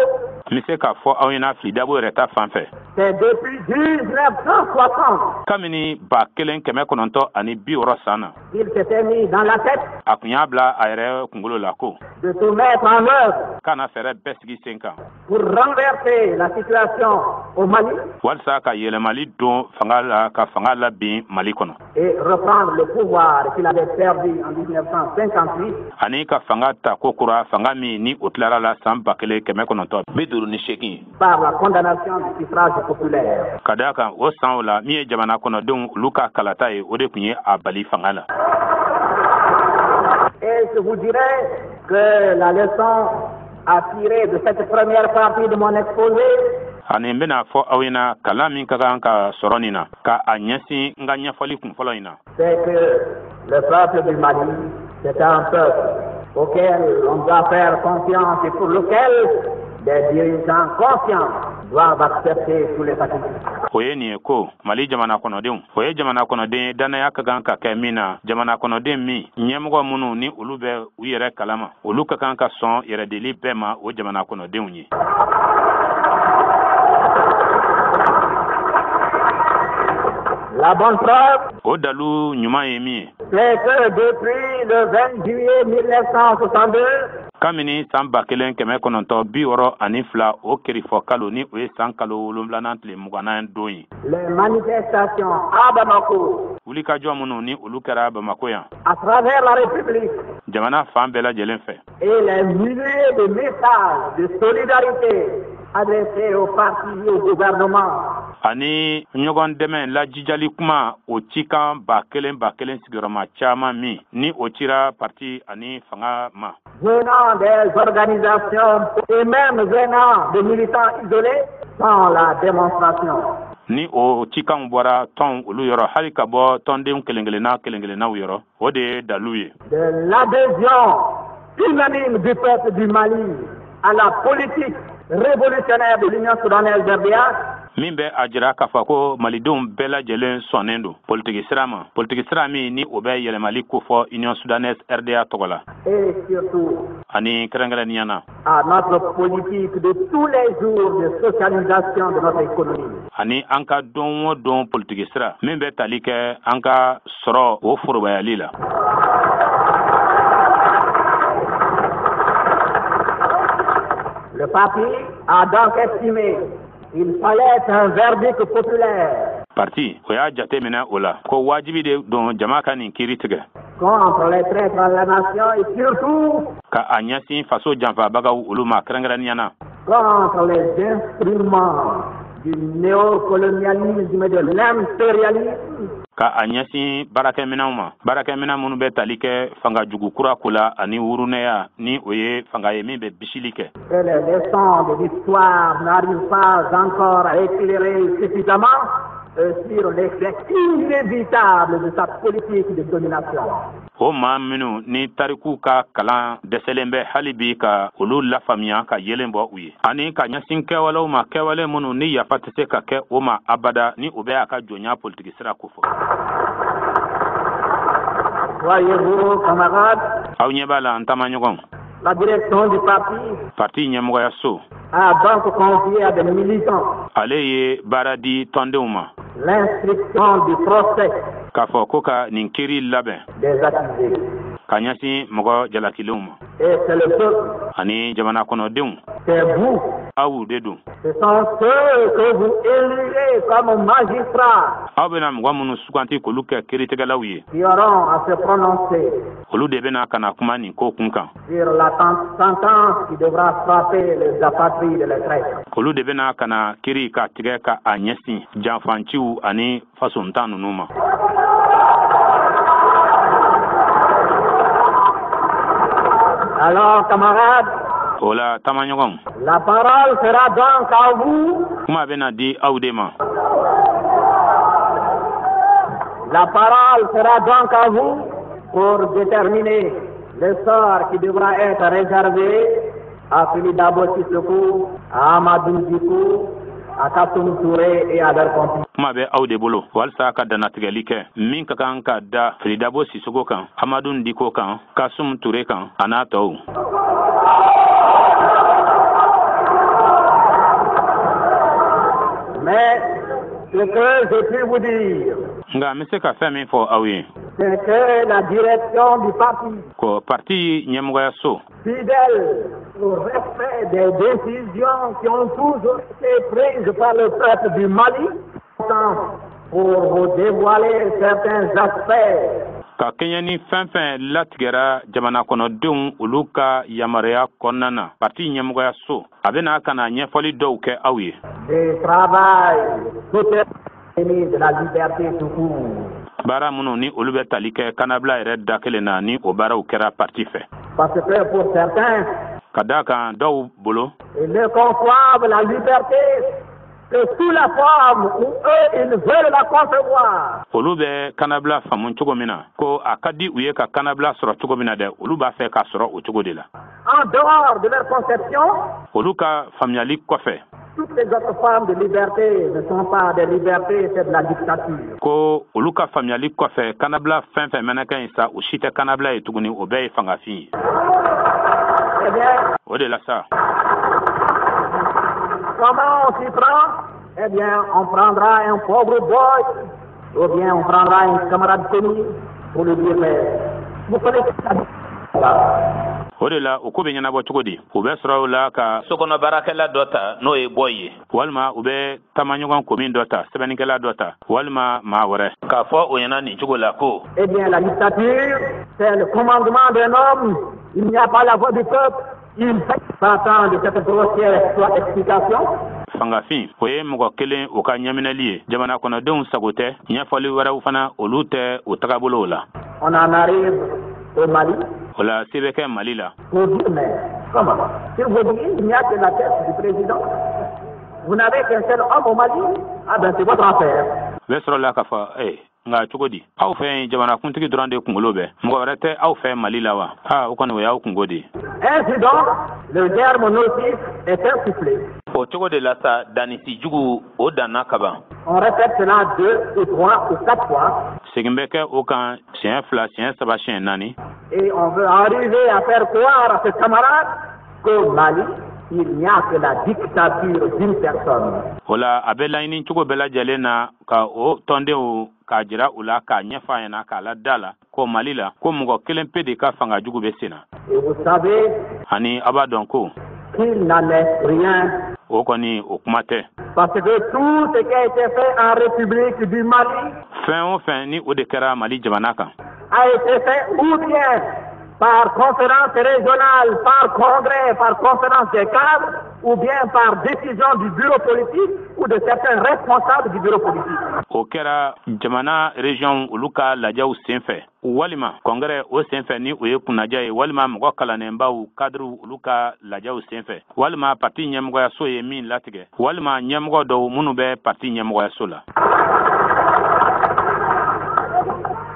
N bɛ se k'a fɔ aw ɲɛna, Filidabo yɛrɛ ta fan fɛ, c'est depuis 1960 kabini 1960 san na, qu'il s'était mis dans la tête a kun y'a bila a yɛrɛ kunkolo la ko de tout mettre en œuvre k'a na fɛɛrɛ bɛɛ sigi sen kan pour renverser la situation au Mali walisa ka yɛlɛmali don fanga la, ka fanga labin Mali kɔnɔ, et reprendre le pouvoir qu'il avait perdu en 1958 ani ka fanga ta ko kura, fanga min ni o tilara la san 1958, par la condamnation du suffrage populaire. Ka daa kan o san o la, min ye jamana kɔnɔdenw olu ka kalata ye, o de tun ye a bali fanga la. Et je vous dirais que la leçon à tirer de cette première partie de mon exposé, Ani n bɛna fɔ aw ɲɛna, kalan min ka kan ka sɔrɔ nin na ka a ɲɛsin n ka ɲɛfɔli kun fɔlɔ in na, c'est que le peuple du Mali, c'est un peuple auquel on doit faire confiance et pour lequel des dirigeants conscients doivent accepter tous les sacrifices. O ye nin ye ko Mali jamana kɔnɔdenw, o ye jamana kɔnɔden ye dannaya ka kan ka kɛ min na, jamana kɔnɔden min ɲɛmɔgɔ minnu ni olu bɛ u yɛrɛ kalama, olu ka kan ka sɔn yɛrɛdeli bɛɛ ma o jamana kɔnɔdenw ye. La bonne preuve, O dalu ɲuman ye min ye, c'est que depuis le 20 juillet 1962, Kabini san 1962, o kerifɔ kalo, ni o ye san kalo 7nan tile 20nan don ye. Les manifestations à Bamako, Wulikajɔ minnu ni olu kɛra Bamako yan, à travers la République, jamana fan bɛɛ lajɛlen fɛ, et les milliers de messages de solidarité adressés au parti et au gouvernement, ani ɲɔgɔn dɛmɛ lajijali kuma, o cikan ba kelen ba kelen sigiyɔrɔma caman min ni o cira parti ani fanga ma, venant des organisations et même venant de militants isolés, sont la démonstration ni o cikanw bɔra tɔn olu yɔrɔ, hali ka bɔ tɔndenw kelen kelenna kelen kelennaw yɔrɔ, o de ye dalu ye de l'adhésion unanime du peuple du Mali à la politique révolutionnaire de l'Union soudanaise RDA min bɛ a jira k'a fɔ ko malidenw bɛɛ lajɛlen sɔnnen don politiki sira ma, politiki sira min ni o bɛ yɛlɛmali kofɔ Union soudanaise RDA tɔgɔ la, et surtout ani kɛrɛnkɛrɛnnenya na à notre politique de tous les jours de socialisation de notre économie. ani an ka don o don politiki sira min bɛ tali kɛ an ka sɔrɔ o forobayali la. Le parti a donc estimé qu'il fallait un verdict populaire Parti o y'a jate minɛ o la ko wajibi de don jama ka nin kiiri tigɛ contre les traîtres à la nation et surtout ka a ɲɛsin faso janfabagaw olu ma, kɛrɛnkɛrɛnnenya na contre les instruments du néocolonialisme et de l'impérialisme ka a ɲɛsin baarakɛminɛw ma, baarakɛminɛ minnu bɛ tali kɛ fanga jugu kura ko la ani wurunɛya, ni o ye fanga ye min bɛ bisili kɛ. Que les leçons de l'histoire n'arrivent pas encore à éclairer suffisamment sur l'effet inévitable de sa politique de domination. O maa minnu ni tariku ka kalan dɛsɛlen bɛ hali bi ka olu lafaamuya ka yelen bɔ u ye, ani ka ɲɛsin kɛwalew ma, kɛwale minnu ni yafa tɛ se ka kɛ o ma abada, ni o bɛ a ka jɔnya politiki sira kofɔ. Voyez-vous, camarades, Aw ɲɛ b'a la, an taamaɲɔgɔn, la direction du parti parti ɲɛmɔgɔyaso a donc confié à des militants ale ye baara di tɔndenw ma l'instruction du procès k'a fɔ ko ka nin kiiri labɛn des accusés. ka ɲɛsin mɔgɔ jalakilenw ma. Et c'est le peuple, Ani jamana kɔnɔdenw, c'est vous, aw de don. ce sont ceux que vous élirez comme magistrats Aw bɛna mɔgɔ minnu suganti k'olu kɛ kiiritigɛlaw ye, qui auront à se prononcer olu de bɛna ka na kuma nin ko kun kan. sur la sentence qui devra frapper les apatrides et les traîtres. Olu de bɛna ka na kiiri ka tigɛ ka a ɲɛsin janfanciw ani fasontan ninnu ma. Alors, camarades, O la, taamaɲɔgɔnw, la parole sera donc à vous. kuma bɛna di aw de ma. La parole sera donc à vous pour déterminer le sort qui devra être réservé à Fily Dabo Sissoko, à Hamadoun Dicko, à Kassoum Touré et à leurs complices. Kuma bɛ aw de bolo walisa ka dannatigɛli kɛ min ka kan ka da Fily Dabo Sissoko kan, Hamadoun Dicko kan, Kassoum Touré kan, a n'a tɔw. Mais ce que je puis vous dire, Nka n bɛ se ka fɛn min fɔ aw ye, c'est que la direction du parti, ko parti ɲɛmɔgɔyaso, fidèle au respect des décisions qui ont toujours été prises par le peuple du Mali, tant pour vous dévoiler certains aspects ka kɛɲɛ ni fɛn fɛn latigɛra jamana kɔnɔdenw olu ka yamaruya kɔnɔna na, parti ɲɛmɔgɔyaso a bɛna ka na ɲɛfɔli dɔw kɛ aw ye du travail souterrain de la liberté tout court. baara minnu ni olu bɛ tali kɛ kanabila yɛrɛ da kelen na, ni o baaraw kɛra parti fɛ. Parce que pour certains, Ka daa kan dɔw bolo, ils ne conçoivent la liberté que sous la forme où eux, ils veulent la concevoir. olu bɛ kanabila faamu cogo min na, ko a ka di u ye ka kanabila sɔrɔ cogo min na dɛ, olu b'a fɛ k'a sɔrɔ o cogo de la. En dehors de leur conception, Olu ka faamuyali kɔfɛ, toutes les autres formes de liberté ne sont pas des libertés, c'est de la dictature. ko olu ka faamuyali kɔfɛ, kanabila fɛn fɛn mɛnɛ kɛ yen sa, o si tɛ kanabila ye tuguni, o bɛɛ ye fangafin ye. Eh bien, O de la sa, comment on s'y prend? Eh bien, on prendra un pauvre boy, ou bien on prendra un camarade connu pour lui dire, mais vous connaissez ça. Voilà. O de la, o ko bɛ ɲɛnabɔ cogo di? U bɛ sɔrɔ o la ka sokɔnɔ baarakɛla dɔ ta, n'o ye bɔ ye, walima u bɛ taamaɲɔgɔn komin dɔ ta, sɛbɛnnikɛla dɔ ta, walima maa wɛrɛ, k'a fɔ o ɲɛna nin cogo la ko: Eh bien, la dictature, c'est le commandement d'un homme. Il n'y a pas la voix du peuple. Il fait pas tant de cette grossière soit explication. Fangafin, o ye mɔgɔ kelen o ka ɲɛminɛli ye. Jamana kɔnɔdenw sago tɛ, ɲɛfɔli wɛrɛw fana, olu tɛ o tagabolow la. On en arrive au Mali. O la, se bɛ kɛ Mali la. Pour dire, mais comment? Si vous dites, il n'y a que la tête du président. Vous n'avez qu'un seul homme au Mali. Ah ben, c'est votre affaire. U bɛ sɔrɔ la k'a fɔ: ee, nka cogo di, aw fɛ yen, jamanakuntigi dɔrɔn de kunkolo bɛ, mɔgɔ wɛrɛ tɛ aw fɛ Mali la wa? Aa, o kɔni, o y'aw kungo de ye. Ainsi donc, le germe nocif est insufflé. O cogo de la sa, dannisi jugu, o danna kaban. On répète cela deux ou trois ou quatre fois. Segin bɛ kɛ o kan siɲɛ fila, siɲɛ saba, siɲɛ naani. Et on veut arriver à faire croire à ses camarades qu'au Mali, il n'y a que la dictature d'une personne. O la, a bɛ laɲini cogo bɛɛ lajɛlen na ka o tɔndenw k'a jira u la, k'a ɲɛfɔ a ɲɛna, k'a la da la ko Mali la, ko mɔgɔ kelen pe de ka fanga jugu bɛ sen na. Et vous savez Ani a b'a dɔn ko qu'il n'en est rien. o kɔni, o kuma tɛ. Parce que tout ce qui a été fait en République du Mali Fɛn o fɛn ni o de kɛra Mali jamana kan a été fait ou bien par conférence régionale, par congrès, par conférence des cadres, ou bien par décision du bureau politique ou de certains responsables du bureau politique. O kɛra jamana région olu ka lajɛw sen fɛ, walima congrès o sen fɛ ni o ye kunnaja ye, walima mɔgɔ kalannenbaw, cadrew, olu ka lajɛw sen fɛ, walima parti ɲɛmɔgɔyaso ye min latigɛ, walima ɲɛmɔgɔ dɔw minnu bɛ parti ɲɛmɔgɔyaso la.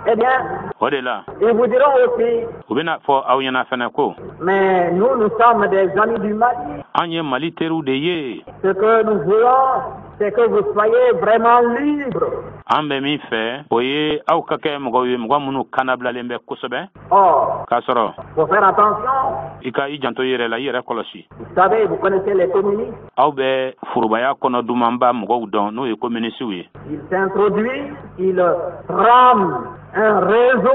Eh bien, O de la, ils vous diront aussi, u bɛna fɔ aw ɲɛna fɛnɛ ko: mais nous, nous sommes des amis du Mali. An ye Mali teriw de ye. Ce que nous voulons, c'est que vous soyez vraiment libres. An bɛ min fɛ, o ye aw ka kɛ mɔgɔw ye, mɔgɔ minnu kanabilalen bɛ kosɛbɛ. Or, K'a sɔrɔ faut faire attention. i ka i janto i yɛrɛ la, i yɛrɛ kɔlɔsi. Vous savez, vous connaissez les communistes. Aw bɛ forobaya kɔnɔ dumanba mɔgɔw dɔn, n'o ye communisiw ye. Ils s'introduisent, ils trament un réseau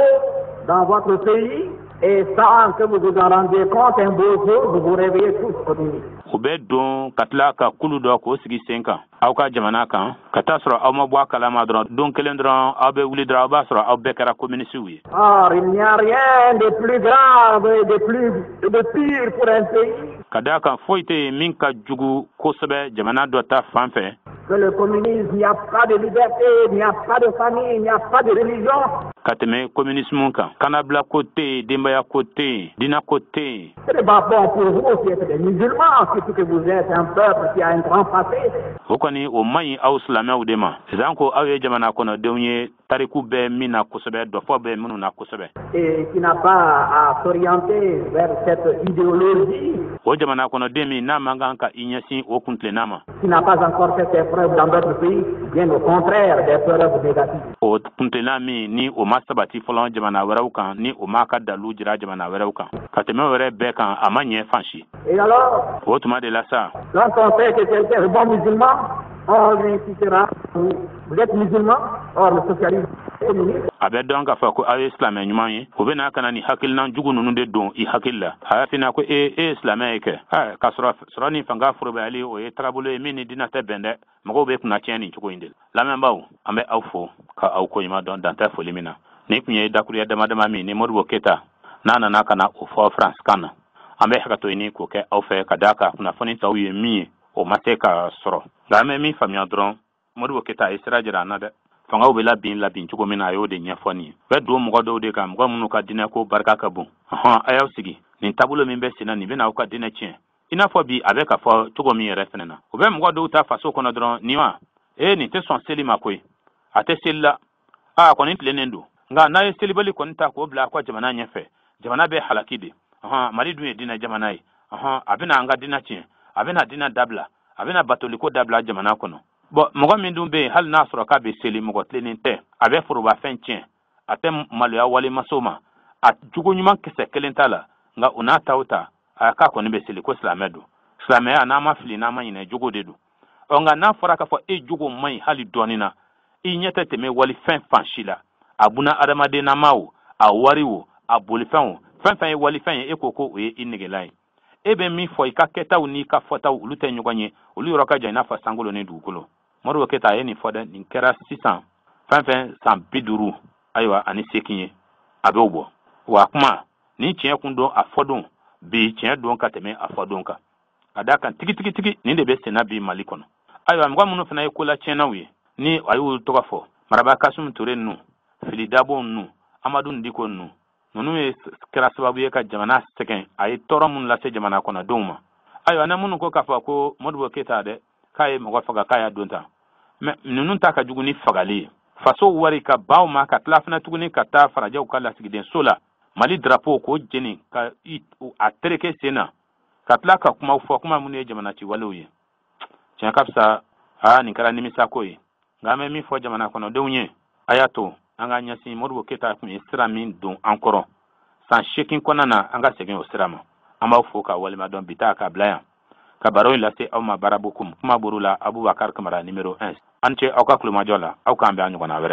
dans votre pays et sans que vous vous en rendiez compte, un beau jour, vous vous réveillez tous communistes. U bɛ don ka tila ka kulu dɔ k'o sigi sen kan aw ka jamana kan, ka taa sɔrɔ aw ma bɔ a kalama dɔrɔn, don kelen dɔrɔn, aw bɛ wuli dɔrɔn, aw b'a sɔrɔ aw bɛɛ kɛra communisiw ye. Or, il n'y a rien de plus grave et de pire pour un pays Ka d'a kan, foyi tɛ yen min ka jugu kosɛbɛ jamana dɔ ta fan fɛ que le communisme. Il n'y a pas de liberté, il n'y a pas de famille, il n'y a pas de religion. ka tɛmɛ communisme kan. Kanabila ko tɛ yen, denbaya ko tɛ yen, diinɛ ko tɛ yen. Ce n'est pas bon pour vous qui êtes des musulmans, surtout que vous êtes un peuple qui a un grand passé. O kɔni, o man ɲi aw silamɛw de ma, sisan ko aw ye jamana kɔnɔdenw ye, tariku bɛ min na kosɛbɛ, dɔfɔ bɛ minnu na kosɛbɛ. Et qui n'a pas à s'orienter vers cette idéologie, O jamana kɔnɔden min n'a man kan ka i ɲɛsin o kuntilenna ma, qui n'a pas encore fait ses preuves dans d'autres pays, bien au contraire, des preuves négatives. o kuntilenna min ni o ma sabati fɔlɔ jamana wɛrɛw kan, ni o m'a ka dalu jira jamana wɛrɛw kan, ka tɛmɛ o yɛrɛ bɛɛ kan, a ma ɲɛ fan si. Et alors, O tuma de la sa, quand on sait que quelqu'un est bon musulman, on lui insistera: vous, vous êtes musulman, or le socialisme est communiste. A bɛ dɔn k'a fɔ ko aw ye silamɛ ɲuman ye. O bɛ n'a ka na ni hakilina jugu ninnu de don i hakili la. A y'a f'i ko e e ye silamɛ ye kɛ, k'a sɔrɔ sɔrɔ ni fanga forobayali, o ye tagabolo ye min ni diinɛ tɛ bɛn dɛ. Mɔgɔw bɛ kunna tiɲɛ nin cogo in de la. Lamɛnbaaw, an bɛ aw fo ka aw koɲuman dɔn, dan tɛ foli min na. Nin tun ye dakuruya dama dama min ni Modibo Keyita n'a nana ka na o fɔ France kan na. An bɛ hakɛto ɲini k'o kɛ aw fɛ, ka d'a kan kunnafoni tɔw ye min ye, o ma se ka sɔrɔ. Nka an bɛ min faamuya dɔrɔn, Modibo Keyita a ye sira jira an na dɛ. Fangaw bɛ labin labin cogo min na, a y'o de ɲɛfɔ nin ye. U bɛ don mɔgɔ dɔw de kan, mɔgɔ minnu ka diinɛ ko barika ka bon. Ɔhɔn, a y'aw sigi nin taabolo min bɛ sen na, nin bɛna aw ka diinɛ tiɲɛ, i n'a fɔ bi a bɛ ka fɔ cogo min yɛrɛ fɛnɛ na. U bɛ mɔgɔ dɔw ta faso kɔnɔ dɔrɔn: nin wa ee, nin tɛ sɔn seli ma koyi, a tɛ seli la, a kɔni tilennen don. Nka n'a ye selibali kɔni ta k'o bila a ka jamana ɲɛfɛ, jamana bɛ halaki de. Ɔhɔn, Mali dun ye diinɛ jamana ye. Ɔhɔn, a bɛna an ka diinɛ tiɲɛ, a bɛna diinɛ dabila, a bɛna batoliko dabila jamana kɔnɔ. Bɔn, mɔgɔ min dun bɛ yen, hali n'a sɔrɔ k'a bɛ seli, mɔgɔ tilennen tɛ, a bɛ forobafɛn tiɲɛ, a tɛ maloya walimaso ma, a jogo ɲuman kisɛ kelen t'a la, nka o n'a ta o ta, a k'a kɔni bɛ seli, ko silamɛ don. Silamɛya, n'a ma fili, n'a ma ɲinɛ, jogo de don. Ɔ, nka n'a fɔra k'a fɔ e jogo man ɲi hali dɔɔnin na, i ɲɛ tɛ tɛmɛ walifɛn fan si la, a buna adamaden nama o, a wari o, a bolifɛn o, Fɛn fɛn ye walifɛn ye, e ko ko o ye i negela ye. E bɛ min fɔ, i ka kɛtaw n'i ka fɔtaw, olu tɛ ɲɔgɔn ye, olu yɔrɔ ka jan i n'a fɔ sankolo ni dugukolo. Modibo Keyita a ye nin fɔ dɛ. Nin kɛra sisan fɛn fɛn san 58 ayiwa ye, a b'o bɔ. Wa kuma ni tiɲɛ kun don a fɔdon, bi tiɲɛ don ka tɛmɛ a fɔdon kan, ka d'a kan tigitigi nin de bɛ senna bi Mali kɔnɔ. Ayiwa, mɔgɔ minnu fana ye kolatiɲɛnaw ye, ni a y'olu tɔgɔ fɔ, Maraba Kasum Ture ninnu, Fili Dabo ninnu, Amadu Diko ninnu, ninnu ye kɛra sababu ye ka jamana sɛgɛn, a ye tɔɔrɔ minnu lase jamana kɔnɔdenw ma. Ayiwa, ne minnu ko k'a fɔ ko Modibo Keyita dɛ, k'a ye mɔgɔ faga, k'a y'a don tan, mɛ ninnu ta ka jugu ni fagali ye. Faso wari ka baw ma, ka tila fana tuguni ka taa farajɛw ka lasigidenso la, Mali drapeau k'o jeni ka a tereke sen na, ka tila ka kumaw fɔ, kuma minnu ye jamana ciwalew ye. Tiɲɛ ka fisa. Aa, nin kɛra nimisako ye. Nka an bɛ min fɔ jamana kɔnɔdenw ye, a y'a to an ka ɲɛsin Modibo Keyita tun ye sira min don an kɔrɔ san 8 kɔnɔna na, an ka segin o sira ma. An b'aw fo ka walima dɔn bi ta k'a bila yan ka baro in lase aw ma. Barabukum kuma buru la, Abubakar Kamara numéro 1. An ce aw ka kulomajɔ la. Aw k'an bɛn a ɲɔgɔnna wɛrɛ ma.